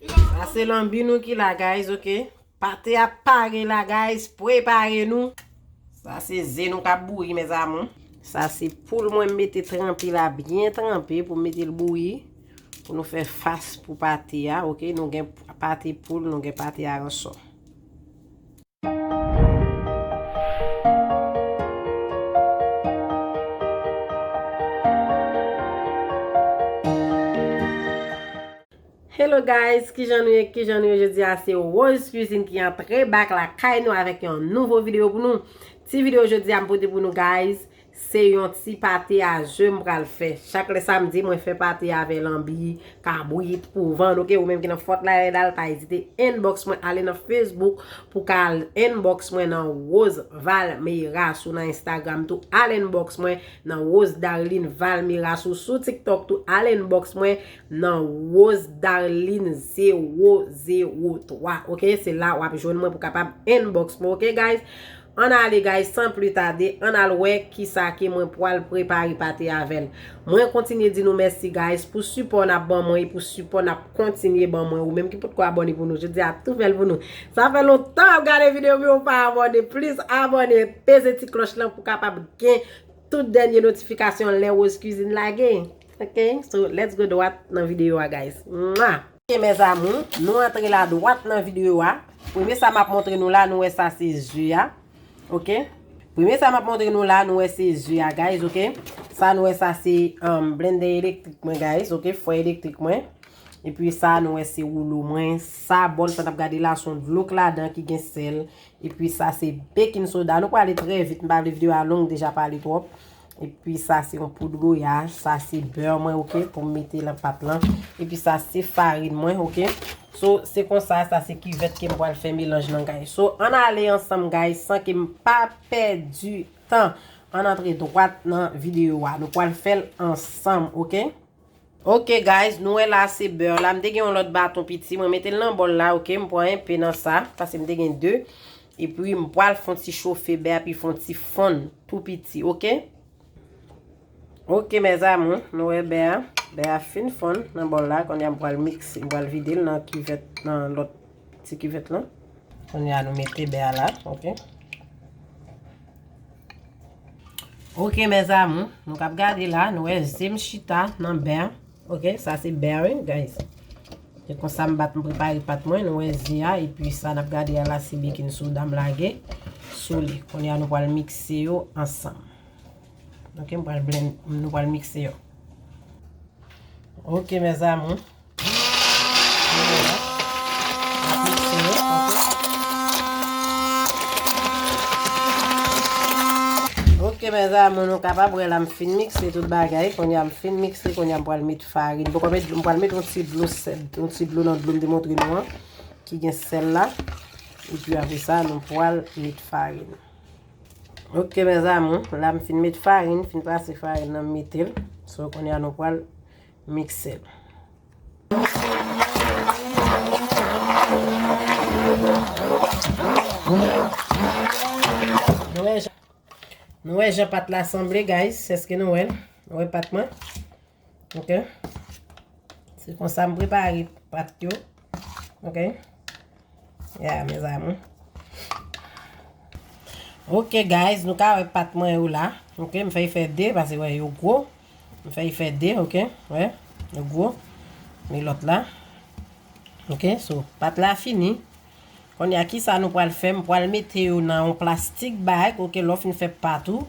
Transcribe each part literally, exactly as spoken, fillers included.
Sa se lanbi nou ki la, guys, ok? Pate a pare la, guys. Prepare nou. Sa se ze nou k ap bouyi, mes amours. Sa se poul mwen mete tranpe la, byen tranpe pou mete l bouyi. Pou nou fè fas pou pate a, ok? Nou gen pate poul, nou gen pate aransò. Hello guys, kijan nou ye, kijan nou ye? Jodi a se Rose Cuisine ki antre back lakay nou avèk yon nouvo videyo pou nou. Ti videyo jodi a m pote pou nou, guys, se yon ti pate a ze m pral fè. Chak lè samdi mwen fè pate avè lanbi, kabrit, pou vann, ok? Ou menm ki nan Fort Lauderdale, pa ezite inbox mwen, ale nan Facebook pou ka al inbox mwen nan Rose Valmera. Si w nan Instagram tou, al inbox mwen nan Rose Darline Valmera. Si w sou TikTok tou, al inbox mwen nan Rose Darline zewo zewo twa, ok? Se la w ap jwenn mwen pou kapab inbox mwen, ok, guys? Ann ale, guys, san pli tade, ann al wè kisa ke mwen pwal prepare pate avè l. Mwen kontinye di nou mèsi, guys, pou sipò n ap ban mwen e pou sipò n ap kontinye ban mwen. Ou menm ki potko abòne pou nou, jodi a tou fè l pou nou. Sa fè lontan w ap gade videyo, men w pa abòne. Please abòne, peze ti klòch lan pou kapab gen tout dènye notifikasyon lè Rose Cuisine lage. Ok, so let's go dwat nan videyo a, guys. Mwa! Ok, mes amours, nou antre la dwat nan videyo a. Premye sa m ap montre nou la, nou wè sa se ze a. Ok? Premye sa m ap montre nou la, nou wè se ze a, guys, ok? Sa nou wè sa se, um, blendè elektrik mwen, guys, ok? Fè elektrik mwen. Epi sa nou wè se woulo mwen. Sa bòl sa n ap gade la, se yon dlo k ladan ki gen sèl. Epi sa se baking soda. Nou prale trè vit, m pa vle videyo a long, m deja pale twòp. Epi sa se yon poud goya, sa se bè mwen, ok, pou m mete nan pat lan. Epi sa se farin mwen, ok. So, se konsa, sa se kivèt ke m pral fè melanj lan, guys. So, ann ale ansanm, guys, san ke m pa pèdi tan. Ann antre dwat nan videyo a. Nou pral fè l ansanm, ok? Ok, guys, nou wè la se bè la. M te gen yon lòt baton piti. Mwen mete l nan bòl la, ok? M pran enpe nan sa, paske m te gen de. Epi, m pral fè yon ti chofe bè a, epi fè yon ti fonn tou piti, ok? Ok, mes amours, nou wè bè a. Bè a fin fonn nan bòl la. Kounye a, m pral mikse, m pral vide l nan kivèt, nan lòt ti kivèt lan. Kounye a, nou mete bè a la, ok? Ok, mes amours, nou k ap gade la, nou wè ze m chita nan bè a. Ok, sa se bè a, wi, guys. Se konsa m bat, m prepare pat mwen, nou wè ze a, epi sa n ap gade a la, se baking soda m lage sou li. Kounye a, nou pral mikse yo ansanm. Ok, m pral blend, nou pral mikse yo. Ok, mes amours. Ok, mes amours, nou kapab wè la m fin mikse tout bagay. Kounye a m fin mikse, kounye a m pral met farin. Poko met dlo, m pral met yon ti dlo sèl, yon ti dlo nan dlo m te montre nou an, ki gen sèl la. Epi apre sa, nou pral met farin. Ok, mes amours, la m fin met farin, fin pase farin nan, m mete l. So, kounye a nou pral mikse l. Nou wè jan, nou wè jan pat la sanble, guys. Èske nou wè l? Nou wè pat mwen? Ok. Se konsa m prepare pat yo. Ok. Ya, mes amours. Ok, guys, nou ka wè pat mwen yo la. Ok, m fè y fè de, paske wè, yo gwo. M fè y fè de, ok. Wè, yo gwo. Men lòt la. Ok, so, pat la fini. Kounye a, kisa nou pral fè? M pral mete yo nan yon plastik bag, ok, lè w fin fè pat ou.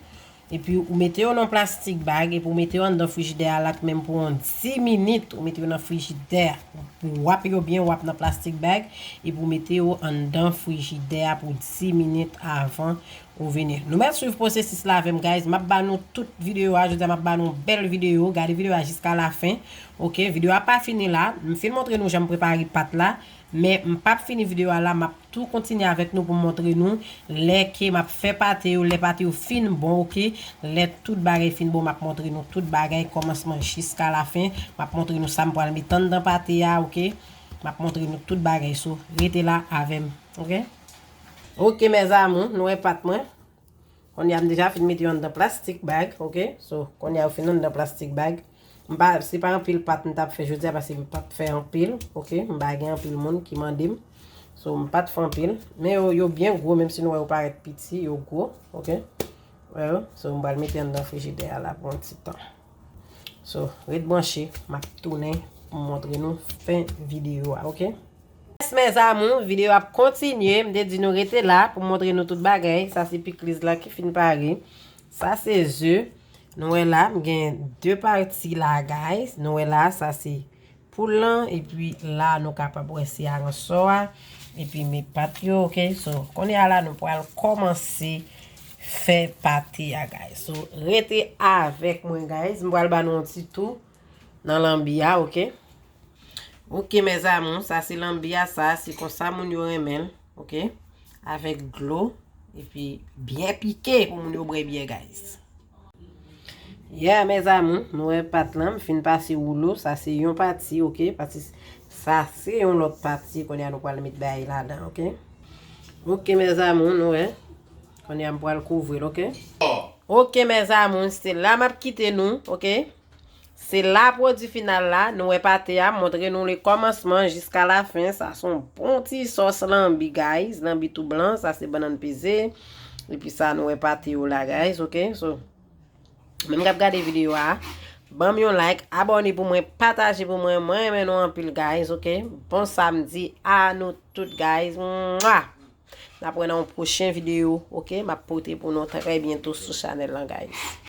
Epi ou mete yo nan plastik bag, epi ou mete yo anndan frijidè a la menm pou yon dis minit. Ou mete yo nan frijidè a. Ou wrap yo byen, wrap nan plastik bag, epi ou mete yo anndan frijidè a pou dis minit avan ou vini. Nou mèt swiv pwosesis la avè m, guys. M ap ba nou tout videyo a. Jodi a, m ap ba nou yon bèl videyo. Gade videyo a jiska lafen. Ok, videyo a pa fini la. M fin montre nou jan m prepare pat la. Men m p ap fini videyo a la, m ap tou kontinye avèk nou pou m montre nou lè ke m ap fè pate yo, lè pate yo fin bon, ok? Lè tout bagay fin bon, m ap montre nou tout bagay, kòmansman jiska lafen. M ap montre nou sa m pral met anndan pate a, ok? M ap montre nou tout bagay, so, rete la avè m, ok? Ok, mes amours, nou wè pat mwen. Kounye a, m deja fin mete yo anndan plastik bag, ok? So, kounye a, yo fin anndan plastik bag. M pa, se pa anpil pat m t ap fè jodi a, paske m p ap fè anpil, oke? M pa gen anpil moun ki mande m. So, m pa t fè anpil. Men yo, yo byen gwo, menm si nou wè yo parèt piti, yo gwo, oke? Wè yo? So, m pral mete anndan frijidè a la pou yon ti tan. So, ret branche, m ap tounen pou m montre nou fen videyo a, oke? Yes, mes amours, videyo ap kontinye. M te di nou rete la pou m montre nou tout bagay. Sa se pikliz la ki fin pare. Sa se ze. Nou wè la, m gen de pati la, guys. Nou wè la, sa se poul lan. Epi la, nou kapab wè se aransò a. Epi men pat yo, oke? So, kounye a la, nou pral kòmanse fè pate a, guys. So, rete avèk mwen, guys. M pral ba nou yon ti tou nan lanbi a, oke? Oke, mes amours, sa se lanbi a, sa se konsa moun yo renmen l, oke? Avèk dlo, epi byen pike pou moun yo bwè byè, guys. Yeah, mes amours, nou wè pat lan, m fin pase woulo, sa se yon pati, oke? Pati, sa se yon lòt pati, kounye a nou pral met bagay ladan, oke? Oke, mes amours, nou wè. Kounye a m pral kouvri l, oke? Oke, mes amours, se la m ap kite nou, oke? Se la pwodui final la, nou wè pate a, m montre nou le kòmansman jiska la fen. Sa se yon bon ti sòs lanbi, guys. Lanbi tou blan, sa se bannann peze. Epi sa, nou wè pate yo la, guys, oke? So, menm k ap gade videyo a, ban m yon like, abòne pou mwen, pataje pou mwen. Mwen renmen nou anpil, guys, oke? Bon samdi a nou tout, guys. Mwa! N ap wè nan yon pwochen videyo, oke? M ap pote pou nou trè byento sou chanèl lan, guys.